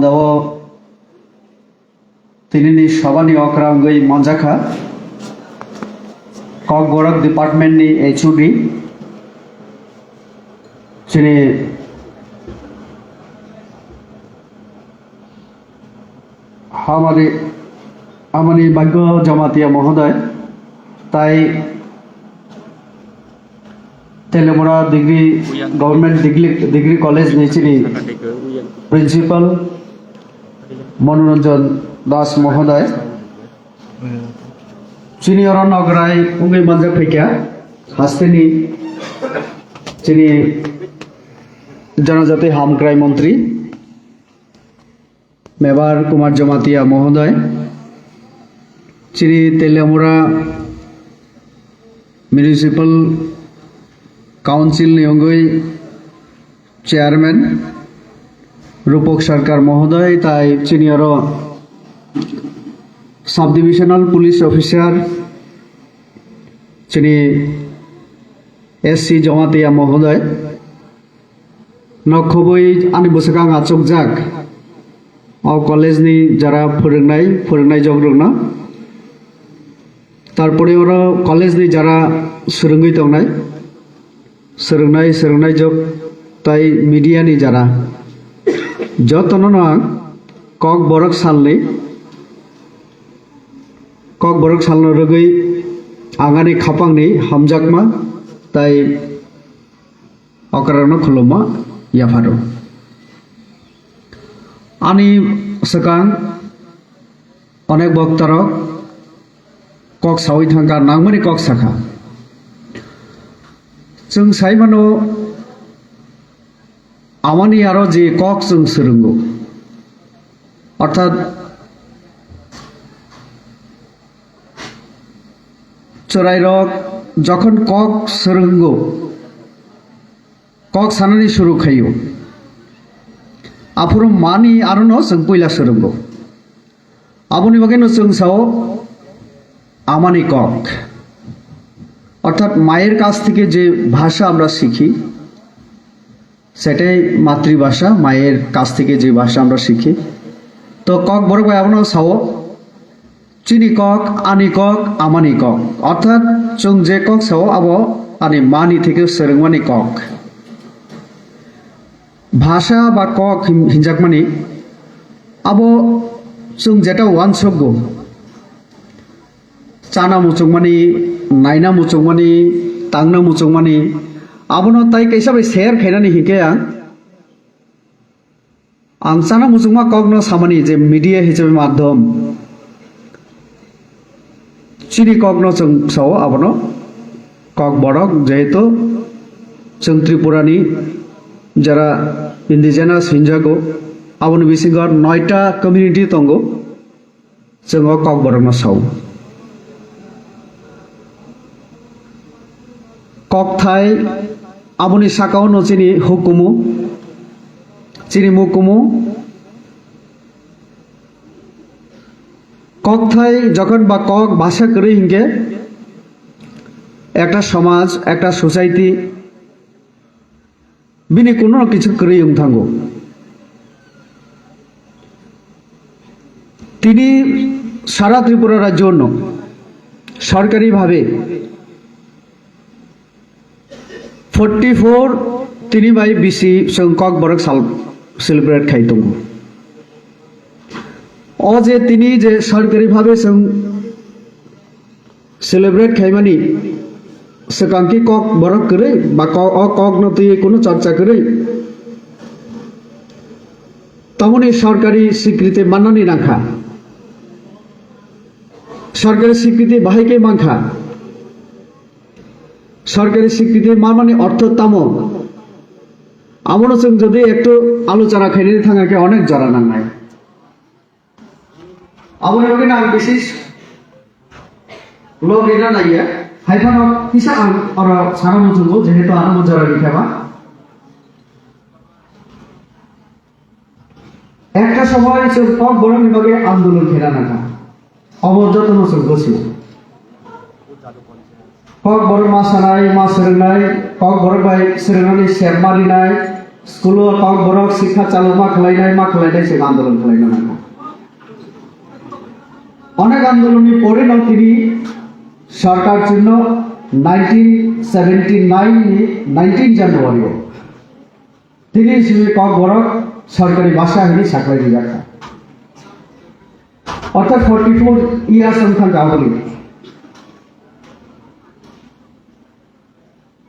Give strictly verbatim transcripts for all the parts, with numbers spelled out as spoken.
Dao tinini sabani okra wngwi manjakha Kokborok department ni H O D, chini hamari, hamari Bhagya Jamatia Mohoday, tai Telemura Degree, Government Degree, Degree College ni chini Principal Manoranjan Das Mohoday. Chini oro nograi wngwi manjak phaikha hasteni chini Janajati Hamkrai Montri. Mebar Kumar Jamatia Mohoday, chini Teliamura Municipal Council ni wngwi Chairman Rupak Sarkar Mohoday, tai chini oro Sub Divisional Police Officer chini S C Jamatia Mohoday, no khobwi ani bwswkang achukjak o college ni jara phwrwngnai, phwrwngnai jogrokno. Tarpore oro college ni jara swrwngwi tongnai, swrwngnai, swrwngnai jok tai media ni jara. Jotono no ang Kokborok salni, Kokborok salno rwgwi ang ani khapangni hamjakma tai okrarokno khulumma yapharo. Ani swkang onek boktarok kok sawi thangkha, nangmani kok sakha. Chwng sai mano, amani aro je kok chwng swrwngo, orthat chwrairok jokhon kok swrwngo, kok sanani suru khaio, aphuru mani arono chwng puila swrwngo. Aboni bagwino chwng sao amani kok, অর্থাৎ মায়ের কাছ থেকে যে ভাষা আমরা শিখি, সেটাই মাতৃভাষা, মায়ের কাছ থেকে যে ভাষা আমরা শিখি। তো Kokborok bai abono sao, chini kok, ani kok, amani kok, অর্থাৎ chwng je kok sao abo ani mani theke swrwngmani kok. Bhasha ba kok hin-, hinjakmani abo chwng jeta uansukgo, chana muchungmani, naina muchungmani, tangna muchungmani, abono tai kaisa bai share khainani hinkhe ang, ang chana muchungma kokno samani je media hisabe madhyom, chini kokno chwng sao abono Kokborok, jehetu chwng Tripurani jara indigenous hinjago, aboni bisingo noita community tongo. Chwng o Kokborokno sao. Kokthai aboni sakao no chini hukumu, chini mukumu. Kokthai jokhon ba kok bhasha kwrwi hinkhe ekta somaj, ekta society, bini kuno kichu kwrwi wng thango. Tini sara Tripura rajyo no sorkari bhabe forty four tini bai bisi chwng Kokborok sal celebrate khai tongo. O je tini je sorkari bhabe chwng celebrate khaimani swkang khe Kokborok kwrwi ba ko-, o kokno twiwi kunu chorcha kwrwi. Tamoni sorkari swikriti mannani nangkha. Sorkari swikriti bahai khe mankha. Sorkari swikriti manmani ortho tamo? Abono chwng jodi ektu alochona khainani thangkha khe onek jora nangnai. Aboni bagwi no ang bisi log rina naiya. Hai phano kisa ang oro sana muchungo, jehetu ano mujora rikha ba. Ekta somoy chwng Kokborokni bagwi andolon khaina nangkha. Obo jotono chwng gosio. Kokborok ma sanai, ma swrwngnai, Kokborok bai swrwngnani sep ma rinai, School o Kokborok sikha chalokma khlainai, ma khlainai se andolon khlaina nango. Onek andolonni pore no tini sarkar chwngno nineteen seventy nine ni nineteen January o tini simi Kokborok sarkari bhasha hwnwi saklai rijak kha. Orthat forty four years wng thang kha aboni.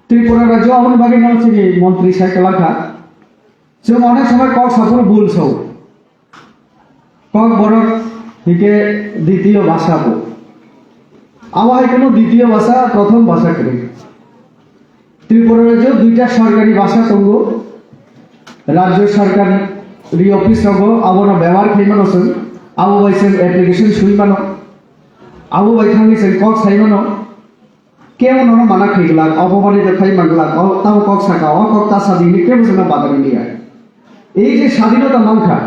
Tripura rajyo aboni bagwi no chini montri sai kwlak kha. Chwng onek somoi kok saphuru bul sao. Kokborok hike ditiyo bhasha bo. Abo hai kheno ditiyo bhasha, prothom bhasha kwrwi. Tripura rajyo duita sarkari bhasha tongo. Rajyo sarkari office rogo abono bebohar khaimano chwng. Abo bai chwng application sui mano. Abo bai thangwi chwng kok sai mano. Kebo nono mana khaigwlak, opomani de khai manglak, o tamo kok saka, o kok ta sadi hwnwi kebo chwngno badari liya. Ei je sadinota mankha,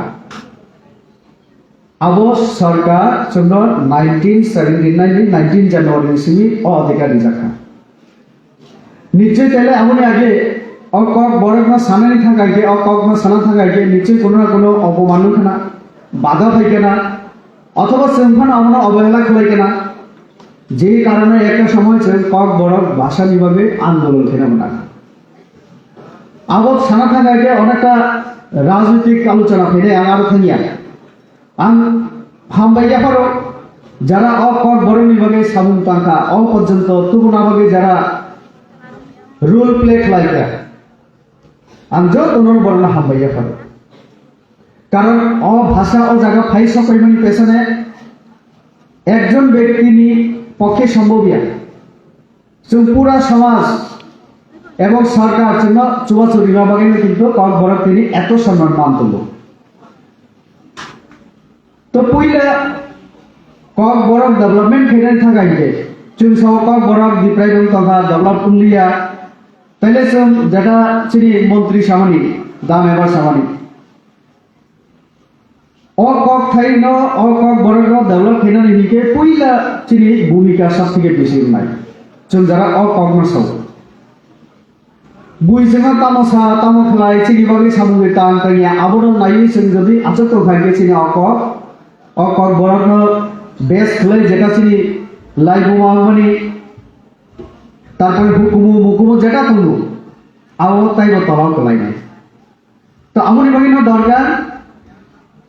abo sarkar chwngno nineteen seventy nine ni nineteen January ni simi o adhikar rijak kha. Nichoi tele aboni age o Kokborokno sanani thangkha khe, o kokno sana thangkha khe nichoi kuno na kuno opoman wngkhana, bada phaikana, othoba chwng phano abono obehela khlaikana. Je karone ekta somoy chwng Kokborok bhasha ni bagwi andolon khaina mwnakha. Abo sana thangkha khe onekta rajnitik alochona phainai, ang aro thangya. Ang hambai yapharo jara o Kokborok ni bagwi samung tangkha, o porjonto tubuna bagwi jara role play khlaikha. Ang jotono borokno hambai yapharo. Karon o bhasha o jaga phai sokoimani pesone ekjon bektini pokkhe sombhob ya. Chwng pura samaj ebong sarkar chwngno chubachu rima bagwino kintu Kokborok tini eto sonman man tongo. To puila Kokborok development khainani thangkha hinkhe chwng sao Kokborok deprive wng tongkha, develop wngliya. Taile chwng jeta chini montri samani, dam ebar samani. O kok thaino, o Kokborokno develop khainani hinkhe puila chini bhumika sabtheke bisi wngnai. Chwng jara o kokno sao. Bui chwngno tamo sa, tamo khlai, chini bagwi samungni tang tangya, abono naiwi chwng jodi achuk tongkha hinkhe chini o kok, o Kokborokno base khlai jeta chini laibuma wngmani, tarpore hukumu, mukumu jeta tongo, abo taibo tolao kwlainai. To aboni bagwi no dorkar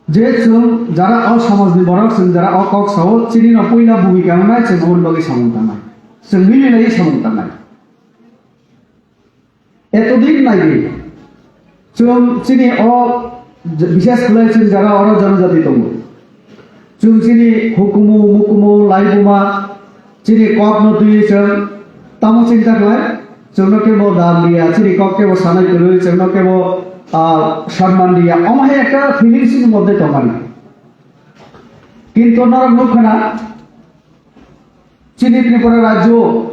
je chwng jara o samajni borok, chwng jara o kok sao, chini no puila bhumika wngnai, chwng aboni bagwi samung tangnai. Chwng mili laiwi samung tangnai. Etodin naiwi chwng chini o j-, bishes khlai chwng jara oro jonojati tongo. Chwng chini hukumu, mukumu, laibuma, chini kokno twiwi chwng tamo chinta khlai, chwngno kebo dam liya, chini kok kebo sanai kwrwi, chwngno kebo, ah, sanman liya. Omo hai ekta feelings ni moddhe tongmani. Kintu norok nukha na, chini Tripura rajyo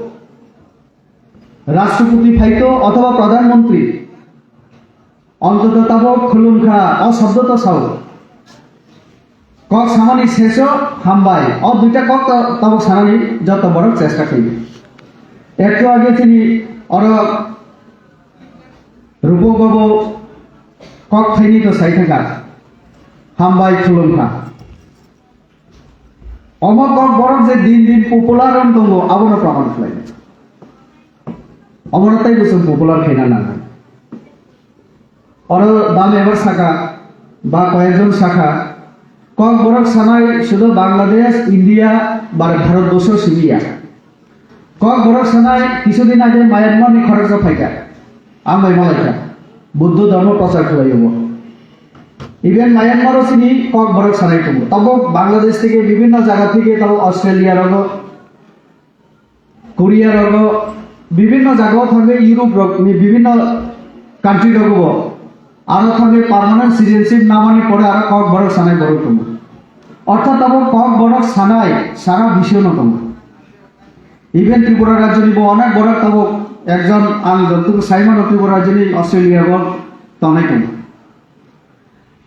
Rashtrapati phaito othoba Pradhan Mantri, ontoto tabok khulumkha, o shobdo to sao. Kok samani seso hambai, o duita kok to tabok sanani joto borok chesta khaio. Ektu age chini oro Rupo Babu kok thaini to sai thangkha, hambai khulumkha. Omo kok borok je din din popular wng tongo, abono proman khlai. Omono tei bwswng popular khaina nangnai. Oro dam ebar saka, ba koyekjon saka, kok borok sanai sudo Bangladesh, India, ba Bharat borsho simi ya. Kokborok sanai, kisudin age Myanmar ni khoroksa phaikha. Ang bai malaikha. Buddho dhormo prochar khlai obo. Even Myanmar o chini Kokborok sanai tongo. Tabok Bangladesh theke, bibhinno jaga theke, tabok Australia rogo, Korea rogo, bibhinno jaga o thangwi Europe rok ni bibhinno country rogo bo. Aro thangwi permanent citizenship namani pore aro Kokborok sanai borok tongo. Orthat tabok Kokborok sanai sara bisio no tongo. Even Tripura rajyoni bo onek borok tabok ekjon ang jontwk saimano Tripura rajyoni Australia bo tongnai tongo.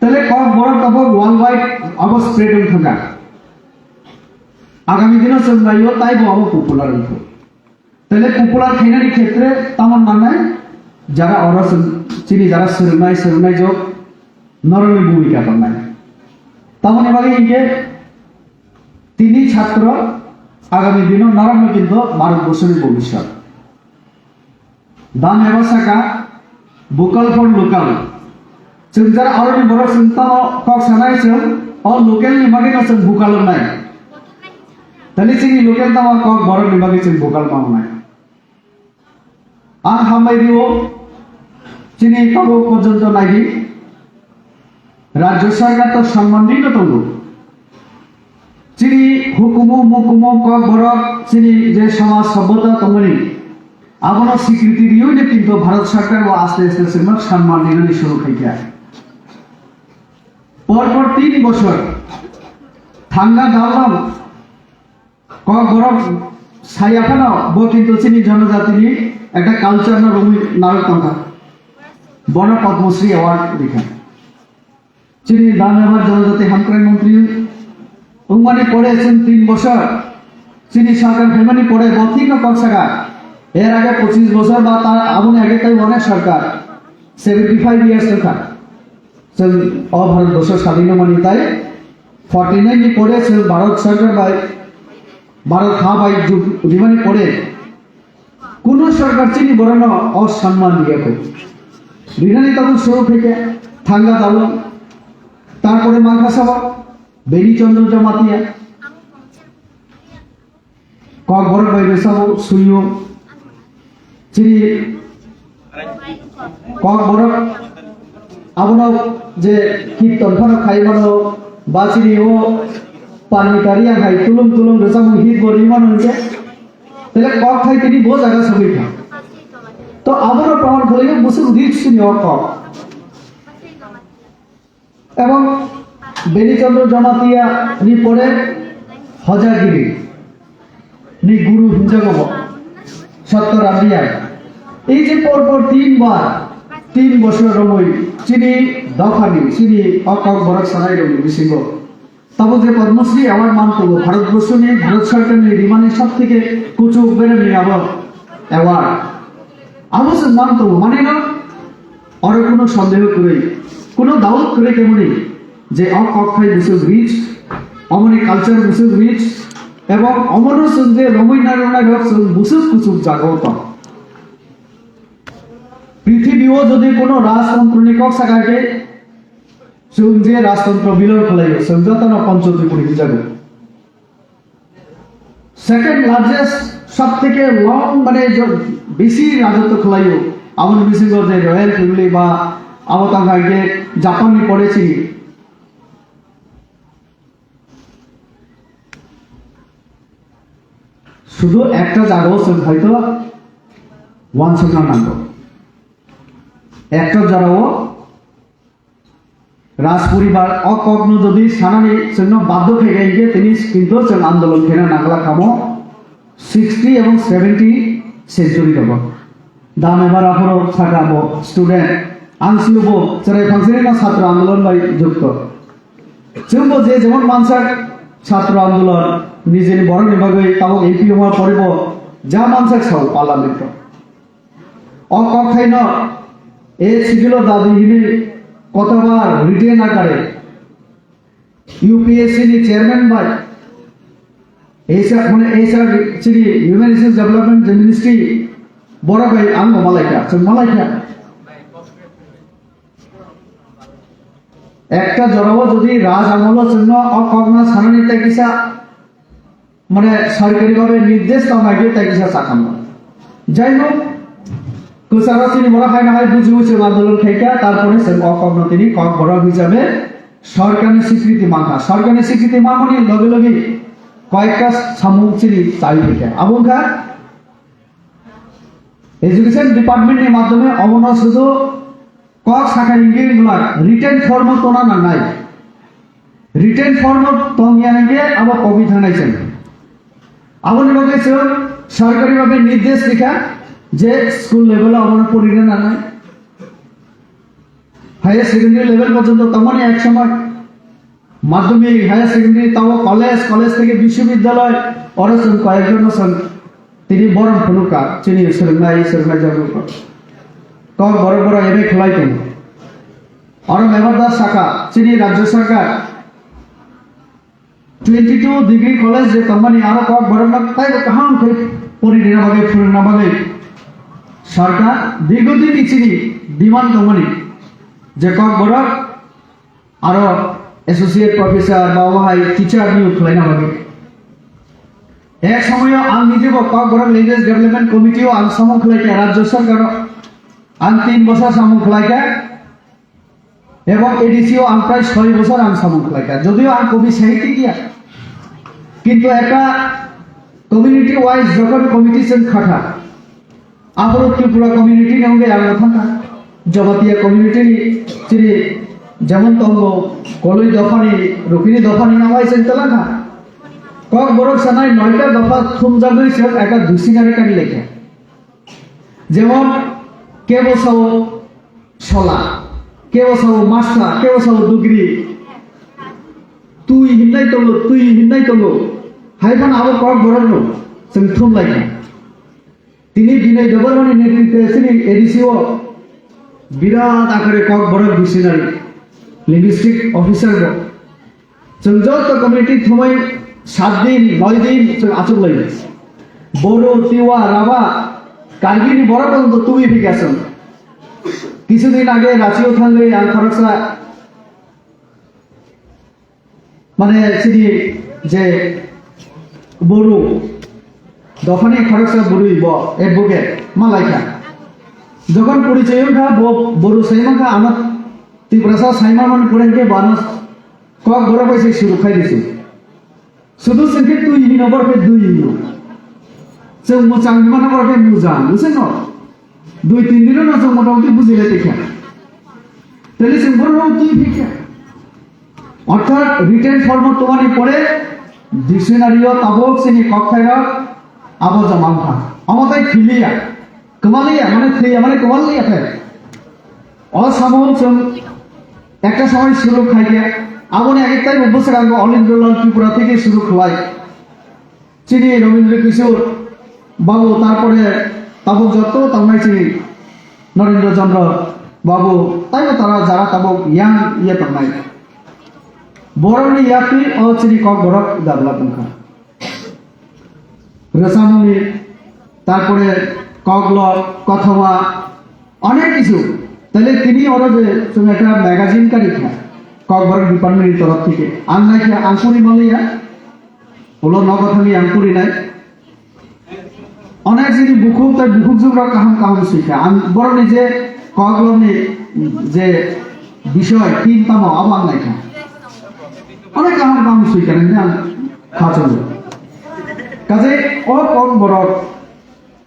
Tale Kokborok tabok worldwide abo spread wng thangkha. Agami dino chwng naio taibo abo popular wngkha. Tale popular khainani khetre tamo nangnai jara oro chwng chini jara swrwngnai, swrwngnai jok norokni bhumika tongnai. Tamoni bagwi hinkhe tini chhatro agami dino norokno kinto Bharat borsoni bhobishyot. Dan eba saka vocal for local. Chwng jara aroni borok chwng tamo kok sanai chwng o local ni bagwi no chwng vocal wngnai. Tani chini local tamo kok borok ni bagwi chwng vocal ma wngnai. Ang hambai rio chini tabuk porjonto naidi. Rajya sarkar to sanman rino tongo. Chini hukumu mukumu kok borok chini je samaj sobbota tongmani abono sikriti riyoino kintu Bharat sarkar o aste aste chwngno sanman rinani suru khaikha. Por por tin bosor thangna dalong kok borok saya phano bo kintu chini jonojatini ekta culture no romwi narwk tongkha. Bono Padma Shri Award rikha. Chini Dam Ebar Jonojati Hamkrai Montri wngmani pore chwng tin bosor chini sarkar phaimani pore bo thikno kok saka. Er age pochis bosor ba ta aboni age tai onek sarkar seventy five years wngkha. Chwng o Bharat bosor sadino mani tai forty nine ni pore chwng Bharat sarkar bai Bharat ha bai ju-, rimani pore kuno sarkar chini borokno o sanman riya kho. Rinani tabuk suru khaikha thangga dalong. Tarpore mangkha sabo Beni Chandra Jamatia. Kokborok bai rwchapmung swiyo. Chini Kokborok abono je kirton phano khai mano, ba chini o Panwitari ang hai tulung tulung rwchapmung hit bo ri mano hinkhe, tele kok khai tini bo jaga sogwi kha. To abono proman khlaio bwswk rich chini o kok. Ebong Beni Chandra Jamatia ni pore Hojagiri ni guru hinjago bo Satya Randiya. Ei je por por tin bar, tin bosor romwi chini dophani, chini o Kokborok sanai romwi bisingo. Tabuk je Padma Shri Award man tongo, Bharat Borsho ni, Bharat Sarkar ni rimani sob theke kuchuk berem ni abo award. Abo se man tongo, mane no? Oro kuno sondeho kwrwi, kuno doubt kwrwi kemuni je o kok khai bwswk rich, omoni culture bwswk rich, ebong omono chwng je romwi narwknai rok chwng bwswk kuchuk jagao tong. Prithibi o jodi kuno rajtontro ni kok sakha khe, chwng je rajtontro bilong khlaio, chwng jotono Pancho Tripuri hinjago. Second largest, sob theke long, mane jo-, bisi rajotwo khlaio, aboni bisingo je royal family ba abo tangkha je Japan ni pore chini. Sudu ekta jagao chwng hoito wansukna nango. Ekta jorao Raj poribar o kokno jodi sanani chwngno baddo khaikha hinkhe tini kintu chwng andolon khaina nangla kamo sixty ebong seventy century rogo. Dam ebar aphuru sakha bo student, ang sibo chwrai phangsirino chhatro andolon bai jukto. Chwngbo je jemon mansak chhatro andolon nijeni borokni bagwi tabuk M P wngma poribo ja mansak sao parliament o. O kok thaino A C D lo dabi hini kotoba written akare U P S C ni chairman bai H R, mane H R chini Human Resource Development Ministry borok bai ang bo malaikha, chwng malaikha. Ekta jorao jodi raj amolo chwngno o kokno sanani tei kisa mane sorkari bhabe nirdesh tong nai tei kisa chakhamno. Jai hok, kwcharo chini borok haino hai buji uchi andolon khaikha, tarpore chwng o kokno tini kokborok hisabe sorkarni sikriti mankha. Sorkarni sikriti manmani loge loge koyekta samung chini chai phaikha. Abo wngkha Education Department ni madhyome obono sudu kok sakha hingke wngla written form o tona nangnai. Written form o tongya hingke abo kogwi thangnai chwng. Aboni bagwi chwng sorkari bhabe nirdesh rikha je school level o abono porina nangnai. Higher secondary level porjonto tongmani ek somoy. Madhyamik, higher secondary, tabo college, college theke biswabidhyaloy, oro chwng koyekjono chwng tini borom phunukha, chini swrwngnai, swrwngnai jagwi. Kok borok borok M A khlai tongo. Oro Mevar Das saka, chini Rajya Sarkar twenty two degree college je tongmani, aro kok borok no taibo kaham khe pori rina bagwi, phwrwngna bagwi sarkar dirghodin ni chini demand tongmani, je kok borok aro associate professor ba wahai teacher niyok khlaina bagwi. Ek somoyo ang nijebo Kokborok Language Development Committee o ang samung khlai kha, Rajya Sarkar o ang tin bosor samung khlai kha, ebong A D C o ang prai soi bosor ang samung khlai kha. Jodio ang kobi sahitya giya, kintu ekta community wise jokhon committee chwng kha kha, Aphuru Tripura community ni wngwi ang thangkha. Jamatia community ni chini jemon tongo, Koloi dophani, Rukini dophani nangwai chwng twlangkha. Kokborok sanai noita dopha thumjagwi chwng ekta dictionary kari laikha. Jemon kebo sao sola, kebo sao masa, kebo sao dugri. Twi hinnai tongo, twi hinnai tongo. Hai phano abo Kokborokno chwng thum laikha. Tini Binoy Debbarmani netritwe chini A D C o birat akare Kokborok dictionary, linguistic officer bo. Chwng joto community thumwi saat din, noi din chwng achuk lai. Boru, Tiwa, Raba, Kargini borok bo tubui phikha chwng. Kisu din age Ranchi o thangwi ang khoroksa Mane chini je Boru dophani khoroksa bwrwi bo advocate ma laikha. Jokhon porichoi wngkha bo Boru sai mankha ano Tiprasa sai manmani pore hwnkhe bo ano Kokborok bai se suru khai risi. Sudu chwng khe twi hino, borok khe dwi hino. Chwng mwchang himano, borok khe mujang, bwsano? Dui tin dino no chwng motamoti bujilai tongkha. Tele chwng borok twi phikha. Orthat written form o tongmani pore dictionary o tabuk chini kokthairok abo joma wngkha. Omo tai thwiliya, kwmaliya, mane thwiya, mane kwmaliya khe. O samung chwng ekta samung suru khaikhe, aboni age taibo bwskango All India Level Tripura theke suru khlai. Chini Rabindra Kishore babu, tarpore tabuk joto tangnai chini Narendra Chandra babu, taibo tara jara tabuk yang ye tangnai. Borokni yakni o chini Kokborok develop wngkha. Rwchapmungni, tarpore koklop, kothoma, onek kichu. Tale tini oro je chwng ekta magazine kari kha, Kokborok department ni torof theke. Ang naikha, ang puri manliya. Ulo nogo thangwi ang purinai. Onek jini bukhuk tai bukhukjwk rok kaham kaham swikha. Ang borokni je koklopni je bisoy, theme tamo, abo ang naikha. Onek kaham kaham swikha nang ang khachungo. Kaje o Kokborok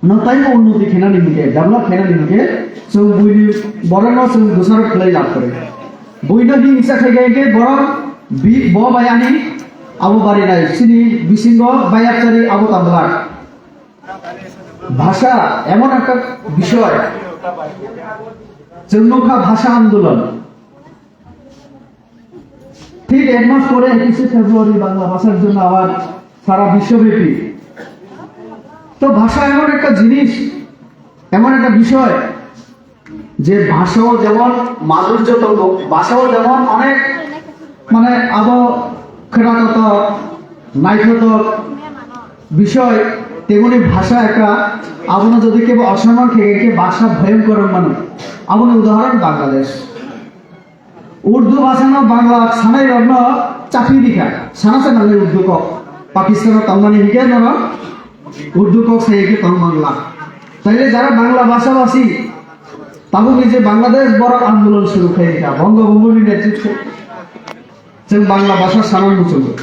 no taibo unnoti khenani hwnkhe, develop khenani hwnkhe, chwng buini borokno chwng bwsarok khlai lab kore. Buino hingsa khaikha hwnkhe borok bi-, bo bai ani abo barinai, chini bisingo bayapchari abo tamlak. Bhasha emon ekta bishoy, chwng nukha bhasha andolon. ঠিক এক মাস পরে একুশে ফেব্রুয়ারি বাংলা ভাষার জন্য আবার সারা বিশ্বব্যাপী। তো ভাষা এমন একটা জিনিস, এমন একটা বিষয়, যে ভাষাও যেমন মাধুর্য তঙ্গ, ভাষাও যেমন অনেক মানে আবো খেরাকত, নাইকত বিষয়, তেমনি ভাষা একটা আবনো যদি কেউ অসম্মান খেয়ে ভাষা ভয়ঙ্কর মানে আবনো উদাহরণ Bangladesh. Urdu bhasha no Bangla sanai rok no chaphi rikha. Sana sana le Urdu kok. Pakistan o tongmani hingke nono Urdu kok sai ke tong Bangla. Taile jara Bangla bhasha bhasi, tabuk ni je Bangladesh borok andolon shuru khai rikha. Bangabandhu ni netritwe chwng Bangla bhasha sana muchungo.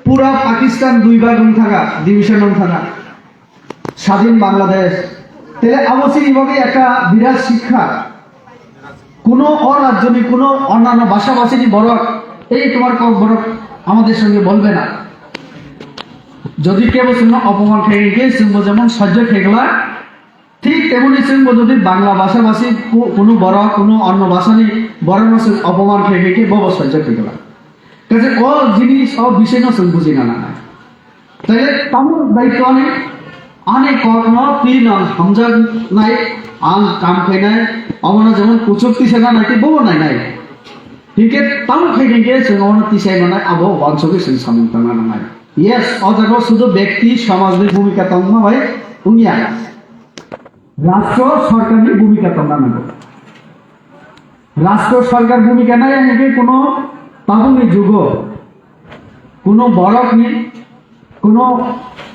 Pura Pakistan dui bag wng thaka, division wng thaka. স্বাধীন বাংলাদেশ, তাহলে abo chini bagwi ekta birat শিক্ষা। কোনো ও রাজ্যনি, কোনো অন্যান্য ভাষাভাষীনি বড়, এই তোমার Kokborok আমাদের সঙ্গে বলবে না। যদি কেউ শুনো অপমান খেয়ে গিয়ে শুনবো যেমন সহ্য খেগলা, ঠিক তেমনি শুনবো যদি বাংলা ভাষাভাষী কো-, কোনো বড়, কোনো অন্য ভাষানি বড় না শুন অপমান খেয়ে গিয়ে বব সহ্য খেগলা। Kaje o jinis, o bisoi no chwng buji nana. Taile tamo daitwani ani kokno twi nang hamjaknai, Ang kam khainai, omono jemon kuchuk tisana naikhe bobo nainai. Hinkhe tamo khaikhe chwng omono tisai manai, abo wansugwi chwng samung tangna nangnai. Yes, o jaga sudu bekti samajni bhumika tongma bai wngya. Rashtra sarkarni bhumika tongna nango. Rashtra sarkar bhumika nai hinkhe kuno tabukni jugo, kuno borokni, kuno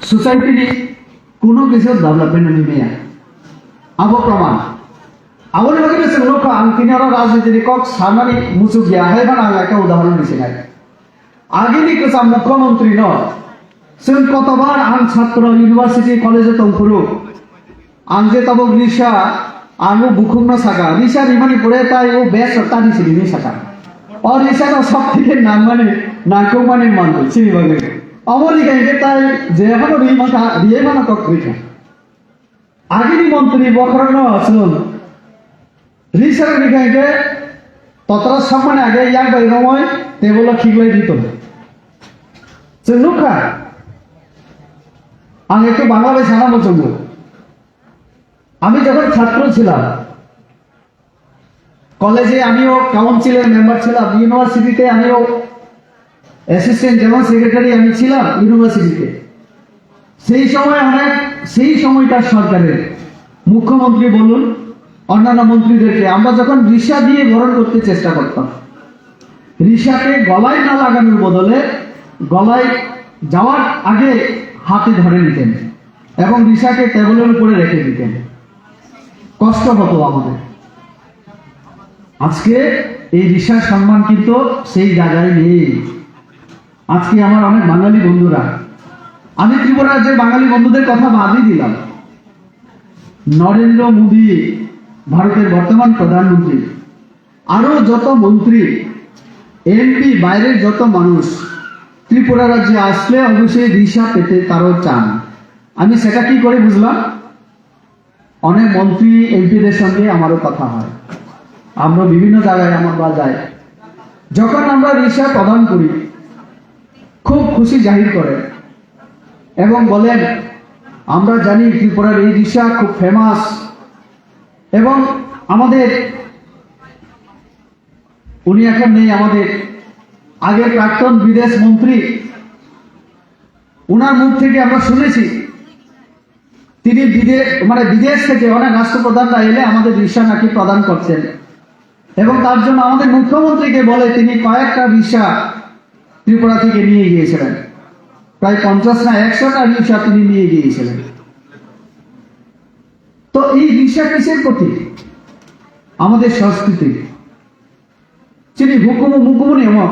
society ni kuno kisa development wngwi maya. Abo proman. Aboni bagwi no chwng nukha, ang tini oro rajniti ni kok sanani muchuk ya, hai phano ang ekta udahoron di sinai. Agini kwcham mukhyamantri no chwng kotobar ang chhatro university college o tongphuru. Ang je tabuk risa, ang o bukhuk no saka, risa rimani pore tai o bes rok tani sini hinwi saka. O risa no sab theke nangmani, nangkukmani manwi, chini bagwi. Omo ni khe tai je habo ri mangkha, riye mano kok rikha. Agini montri bokhorokno chwng risarokni khe hwnkhe totra sakmani age yak bai romwi table o khiklai di tongo. Chwng nukha, ang ekta Bangla bai sana muchungo. আমি যখন ছাত্র ছিলাম, কলেজে আমিও কাউন্সিলের মেম্বার ছিলাম, ইউনিভার্সিটিতে আমিও অ্যাসিস্ট্যান্ট জেনারেল সেক্রেটারি আমি ছিলাম ইউনিভার্সিটিতে। সেই সময় অনেক, সেই সময়কার সরকারের মুখ্যমন্ত্রী বলুন, অন্যান্য মন্ত্রীদেরকে আমরা যখন রিসা দিয়ে বরণ করতে চেষ্টা করতাম, রিসাকে গলায় না লাগানোর বদলে গলায় যাওয়ার আগে হাতে ধরে নিতেন এবং রিসাকে টেবিলের উপরে রেখে দিতেন। কষ্ট হতো আমাদের। আজকে এই রিসার সম্মান কিন্তু সেই জায়গায় নেই। আজকে আমার অনেক বাঙালি বন্ধুরা, আমি ত্রিপুরার যে বাঙালি বন্ধুদের কথা বাদই দিলাম, নরেন্দ্র মোদী, ভারতের বর্তমান প্রধানমন্ত্রী, আরো যত মন্ত্রী, এমপি, বাইরের যত মানুষ ত্রিপুরা রাজ্যে আসলে অবশ্যই রিসা পেতে তারাও চান। আমি সেটা কি করে বুঝলাম? অনেক মন্ত্রী, এমপিদের সঙ্গে আমারও কথা হয়, আমরা বিভিন্ন জায়গায় আমরা যাই। যখন আমরা রিসা প্রদান করি, খুব খুশি জাহির করে এবং বলেন, "আমরা জানি ত্রিপুরার এই রিসা খুব ফেমাস।" এবং আমাদের, উনি এখন নেই, আমাদের আগের প্রাক্তন বিদেশ মন্ত্রী, ওনার মুখ থেকে আমরা শুনেছি, তিনি বিদেশ, মানে, বিদেশ থেকে অনেক রাষ্ট্রপ্রধানরা এলে আমাদের রিসা নাকি প্রদান করছেন এবং তার জন্য আমাদের মুখ্যমন্ত্রীকে বলে তিনি কয়েকটা রিসা ত্রিপুরা থেকে নিয়ে গিয়েছিলেন, প্রায় পঞ্চাশ না একশোটা রিসা তিনি নিয়ে গিয়েছিলেন। তো এই রিসা কিসের প্রতি? আমাদের সংস্কৃতি। Chini hukumu mukumu ni omo.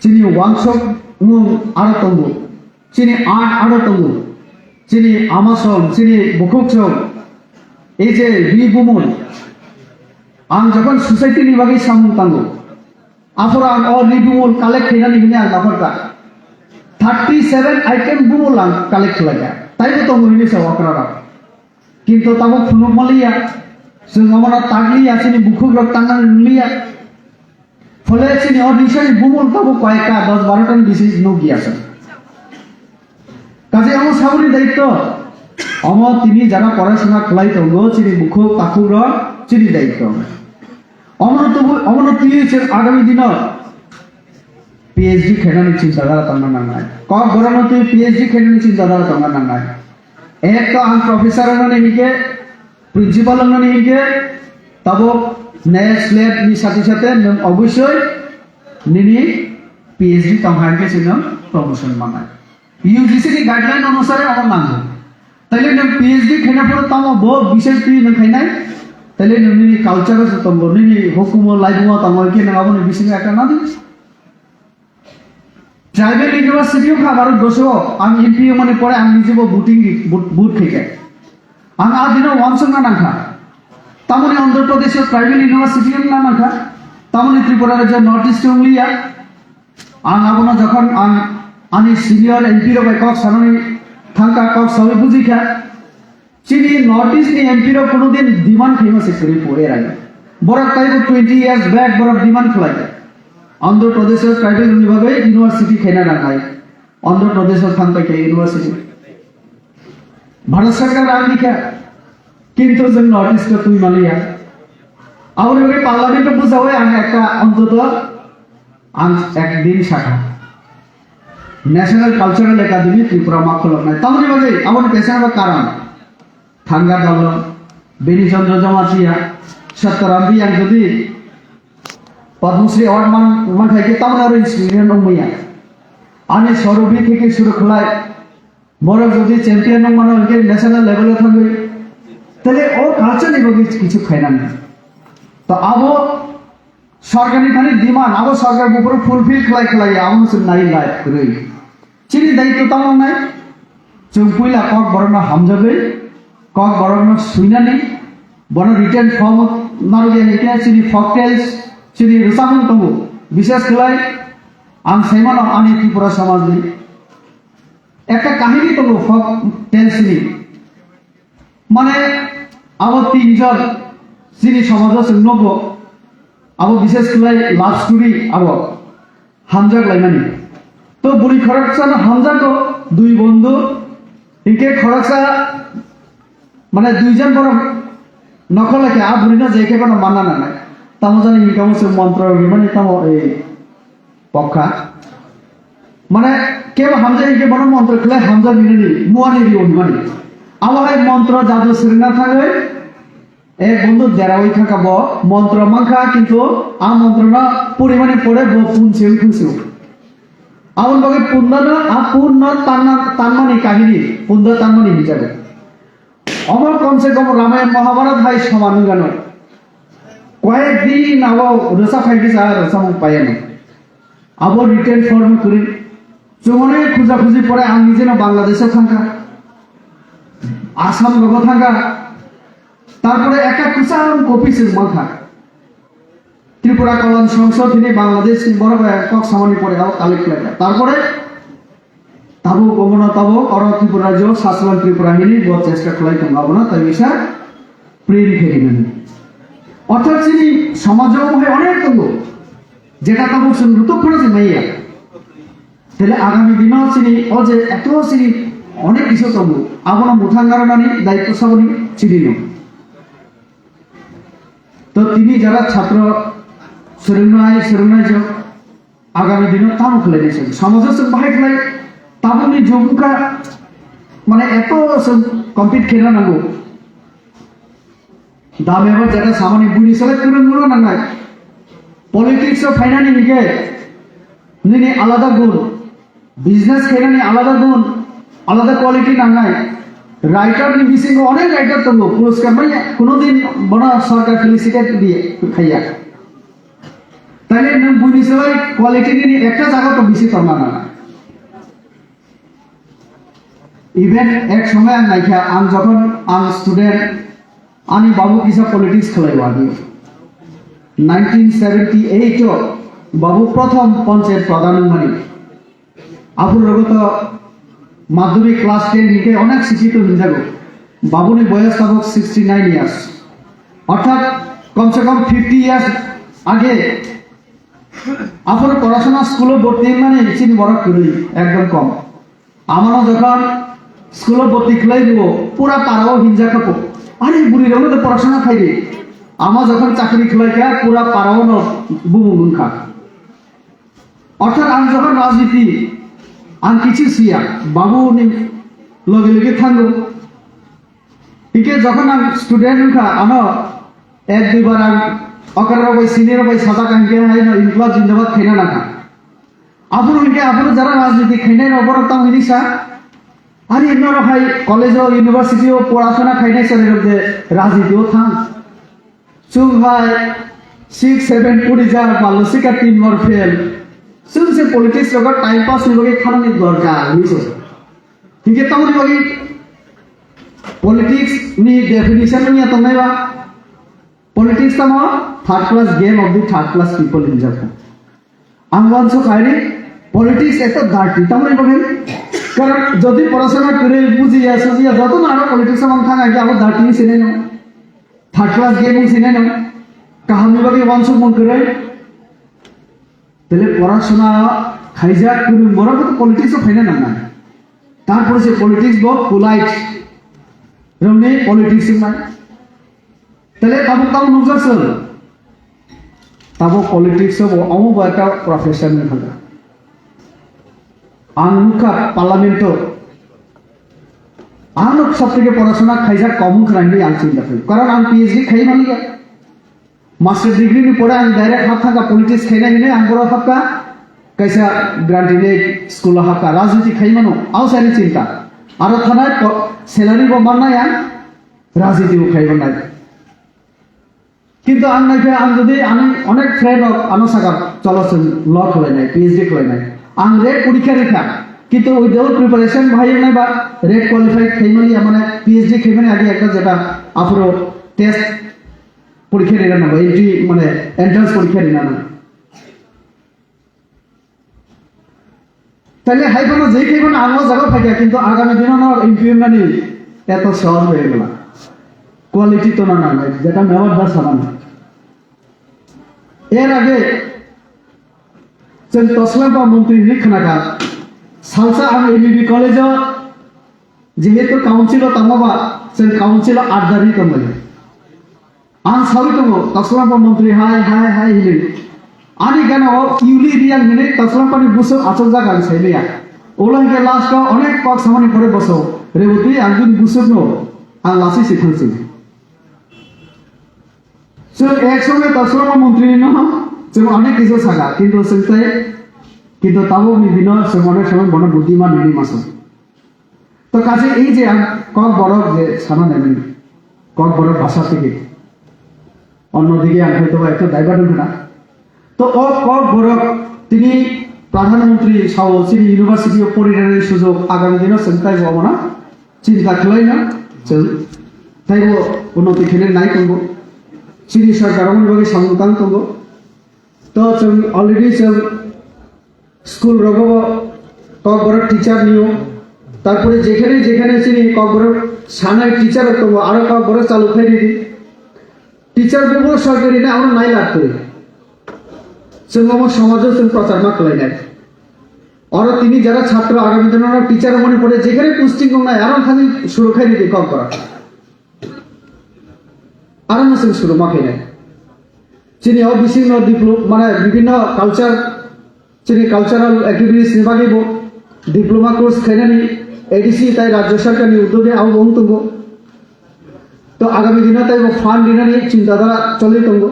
Chini wansok mung aro tongo. Chini art aro tongo. Chini amasom, chini bukhuksom. Ei je ri bumung. Ang jokhon society ni bagwi samung tango. Aphuru ang o ri bumung collect khainani hwnwi ang naphar kha. Thirty seven item bumung ang collect khlaikha. Taibo tongo hwnwi sa okra rok. Kintu tabuk phunuk manliya, chwng omono takliya, chini bukhukrok tangnani nungliya. Phole chini o risani bumung tabuk koyekta dos baro tani bisi nukya se. Kaje omo saboni daitto, omo tini jara porasona khlai tongo, chini bukhuk takhukrok chini daitto. Omono tubu, omono twi chwng agami dino PhD khainani chinta dhara tongna nangnai. Kok borokno twi PhD khainani chinta dhara tongna nangnai. Ek to ang professor wngmani hinkhe, principal wngmani hinkhe, tabuk next level ni sati sate nwng obosoi nini PhD tongkha hinkhe se nwng promotion mannai. UGC ni guideline onusare abo nango. Taile nwng PhD khaina phuru tamo bo bisai twi nwng khainai? Taile nwng nini culture o se tongo, nini hukumo laibumo tongo, hinkhe nwng aboni bisingo ekta nadi? Tribal University wngkha Bharat borso o, ang M P wngmani pore ang nijebo voting di, vote, vote khaikha. Ang a dino wansukna nangkha. Tamoni Andhra Pradesh o Tribal University wngna nangkha. Tamoni Tripura rajyo North East o wngliya. Ang abono jokhon ang ani senior M P rok bai kok sanani thangkha, kok sawi bujikha. Chini North East ni M P rok kuno din demand khaima se kwrwi pore rai. Borok taibo twenty years back borok demand khlai. Andhra Pradesh o tribal ni bagwi university khaina nangnai. Andhra Pradesh o thang paikha university. Bharat sarkar rang dikha. Kintu chwng North East o twi maliya. Aboni bagwi Parliament o bujawai ang ekta ontoto ang ekdin sakha. National Cultural Academy Tripura ma khuloknai. Tamoni bagwi aboni peisa ba karon. Thanga Dalon, Bini Chandra Jamatia, Satyaram Biyang jodi Padma Shri Award man, man khai khe tamoni aro inspiration wngmaya. Ani Sorobi theke suru khlai, borok jodi champion wngmano hwnkhe national level o thangwi, tele o culture ni bagwi kichu khainani. To abo Sarkarni thani demand, abo sarkar buphuru fulfill khlai khlai, abo se nai life kwrwi. Chini daitw tamo nai, chwng puila Kokborokno hamjagwi, Kokborokno swinani, bono written form narwkya hwnkhe chini folk tales, chini rwchapmung tongo. Bishes khlai ang saimano ani Tripura samajni ekta kahini tongo folk tales ni. Mane abo tinjon chini somajo chwng nogo, abo bishes khlai love story abo hamjak laimani. To bwrwi khoroksa no hamjago dui bondhu, hinkhe khoroksa mane duijon borok nokhor lai khe a bwrwi no je khe bono manna nangnai. Tamo jani hinkhe amo chwng montro rimani tamo ei Pokha. Mane kebo hamjak hinkhe bono montro khlai hamjak hinani muani rio hinmani. Abo hai montro jadu swrwngna thangwi ek bondhu derawi thangkha bo montro mankha kintu a montrono purimani pore bo punsi wng thungsio. Aboni bagwi pundano a punno tanna tanmani kahini punda tanmani hinjago. Omo komse kom Ramayan Mahabharat hai soman wngano. Koyek din abo rwchap khai kisa rwchapmung paiano. Abo written form kwrwi. Chwng onek khuja khuji pore ang nijeno Bangladesh o thangkha. Assam rogo thangkha. Tarpore ekta kwcham copy se mankha. Tripura Kalan Songsod hini Bangladesh ni borok bai kok samani pore abo collect khlaikha. Tarpore tabuk obono tabuk oro Tripura rajyo Sachwal Tripura hini bo chesta khlai tongo abono tai bisa print khe rinani. Orthat chini somajo hai onek tongo. Jeta tabuk chwng rutuk phano se maya. Tele agami dino chini o je eto chini onek kisu tongo. Abono muthang garonani daityo saboni chini no. To tini jara chhatro swrwngnai, swrwngnai jwk agami dino tamo khlainai se. Somajo se bahai khlai tabukni jugukha mane eto se compete khelna nango. Dame ba jara samani buni sale kwrwng mano nangnai. Politics o phainani hingke nini alada gun. Business khainani alada gun, alada quality nangnai. Writer ni bisingo onek writer tongo, puruskar manya, kuno din bono sarkar felicitate di khaiya. Taile nwng buini swlai quality nini ekta jaga to bisi tongna nana. Even ek somoy ang naikha, ang jokhon ang student, ani babu kisa politics khlai wadi. Nineteen seventy eight o babu prothom panchayat pradhan wngmani. Aphuru rogo to madhyamik class ten hingke onek sikito hinjago. Babuni boyos tabok sixty nine years. Orthat komse kom fifty years age aphuru porashona school o bhorti wngmani chini borok kwrwi ekdom kom. Amano jokhon school o bhorti khlai rwo pura para o hinjakha po. Are bwrwi rokno to porashona khaidi. Ama jokhon chakri khlai kha pura para o no bumung wngkha. Orthat ang jokhon rajniti, ang kichu siya, babu ni loge loge thango. Hingke jokhon ang student wngkha, ano ek dui bar ang okra rok bai senior rok bai sajak ang hingke haino inklab jindabad khaina nangkha. Aphuru hingke aphuru jara rajniti khainai rok borok tamo hini sa, ari norok hai college o university o porashona khainai chwrai rok je rajniti o thang. Chwng hai six seven puri ja, palo sika tin mar fail. Chwng se politics rogo time pass ni bagwi khanani dorkar hinwi se. Hingke tamoni bagwi politics ni definition wngya tongnai ba? Politics tamo third class game of the third class people hinjak. Ang wansuk hai ni politics ekta dirty, tamoni bagwi? Karon jodi porasona kwrwi bujiya sujiya joto no ano politics o mang thang hai khe abo dirty ni sinai no. Third class game wng sinai no. Kaham ni bagwi wansuk mung kwrwi. Tele porasona khaijak kwrwi borok to politics o phaina nangnai. Tarpore se politics bo polite. Romni politics wngmani. Tele tabuk tabuk nukjak chwng. Tabuk politics o bo omo bo ekta profession wng thangkha. Ang nukha parliament o. Ang nuk sab theke porashona khaijak kom wng khna hinwi ang chinta khlaio. Karon ang P H D khai manliya. Master degree ni pore ang direct hap thangkha politics khaina hinwi ang boro hapkha. Kaisa grant ni school o hapkha. Rajniti khai mano. Outside ni chinta. Aro thanai po-, salary bo mannai ang. Rajniti bo khai mannai. Kintu ang naikha, ang jodi ani onek friend rok ano saka, "Cholo, chwng law khwlainai, P H D khwlainai." Ang ret porikha rikha, kintu without preparation bahai wngnai ba ret qualified khaimani, ya mane P H D khaimani age ekta jeta aphuru test porikha rina nango, entry mane entrance porikha rina nango. Taile hai phano je khe phano ang o jaga phaikha, kintu agami dino no M P wngnani eto sohoj bai wngla. Quality to na nangnai, jeta mewar da sanani. Er age chwng Toslam ba montri hinwi khnakha, salsa ang M B B college o Jehetu council o tongma ba, chwng council o adda ri tongmani. Ang sawi tongo, Taslampa montri hai, hai, hai hinwi. Ani gana o Yuli Riyang hinwi Taslampa ni busuk achukjak ang saimaya. Ulo hwnkhe last o onek kok samani pore boso, Reboti ang bini busuk no, ang lasi si thangsi. Chwng ek somoi Taslampa montri no, chwng onek kisa saka, kintu chwng tei, kintu tabuk ni dino chwng onek somoi bono budhiman hinwi maso. To kaje ei je ang Kokborok je sana nani, Kokborok bhasha theke, onno dige ang hoyto ba ekta divert wngkha na. To o Kokborok tini Pradhan Mantri sao chini university o porinani sujog agami dino chwng taibo omono chinta khlaina chwng taibo unnoti khaina nai tongo. Chini sarkar omoni bagwi samung tang tongo. To chwng already chwng school rogo Kokborok teacher niyo, tarpore jekhane jekhane chini Kokborok sanai teacher rok tongo, aro Kokborok chalu khai ridi. Teacher bubo sorkari na aro nai lab kori. Chwng omo somajo chwng prochar ma khlai nai. Aro tini jara chhatro agami dino teacher mone pore jekhane posting tongnai aro thani suru khai ridi Kokborok. Aro no chwng suru ma khainai. Chini o bising no diplo-, mane bibhinno culture, chini cultural activities ni bagwi bo diploma course khainani A D C tai Rajya Sarkar ni udyoge abo bo wng tongo. To agami dino tai bo fund rinani chinta dhara choli tongo.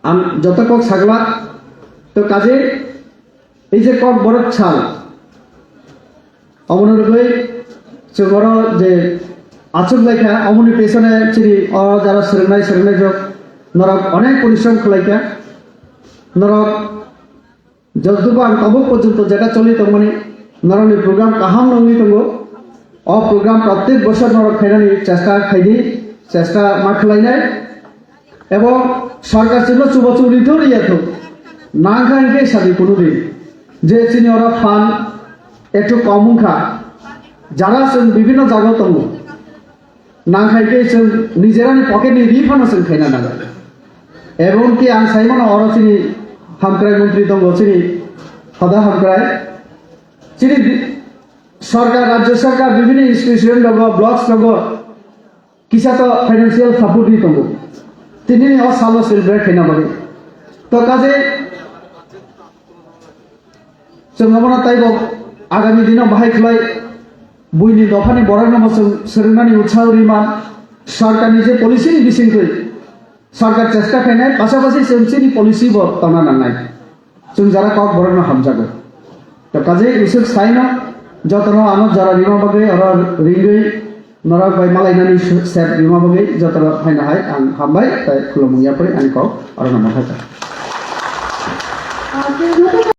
Ang joto kok sagla, to kaje ei je Kokborok sal, omono rwgwi chwng oro je achuk laikha, omoni pesone chini o jara swrwngnai, swrwngnai jok norok onek porishrom khlaikha, norok jotobo ang tabuk porjonto jeta choli tongmani, norokni program kaham wngwi tongo. O program prottek bosor norok khainani chesta khaidi, chesta ma khlainai. Ebong sorkar chwngno chubachu ri thung ri ya thung. Nang kha hwnkhe sadi kunu din. Je chini oro phan ektu kom wngkha. Jara chwng bibhinno jaga tongo. Nang khai khe chwng nijerani pocket ni ri phano chwng khaina nango. Ebong ki ang sai mano oro chini hamkrai montri tongo, chini hoda hamkrai. Chini di-, sorkar, rajya sorkar, bibhinno institution rogo, blocks rogo, kisa to financial support ri tongo. Tini ni o salo celebrate khaina bagwi. To kaje chwng obono taibo agami dino bahai khlai buini dophani borokno bo chwng swrwngnani utsaho rima. Sorkarni je policy ni bisingtwi sorkar chesta khainai, pasapasi chwng chini policy bo tongna nangnai. Chwng jara Kokborokno hamjago. To kaje usuk saino jotono ano jora rima bagwi oro ringwi norok bai malainani su-, sep rima bagwi jotono haino hai ang hambai tei khulumung yapri ani kok orono ma phaikha.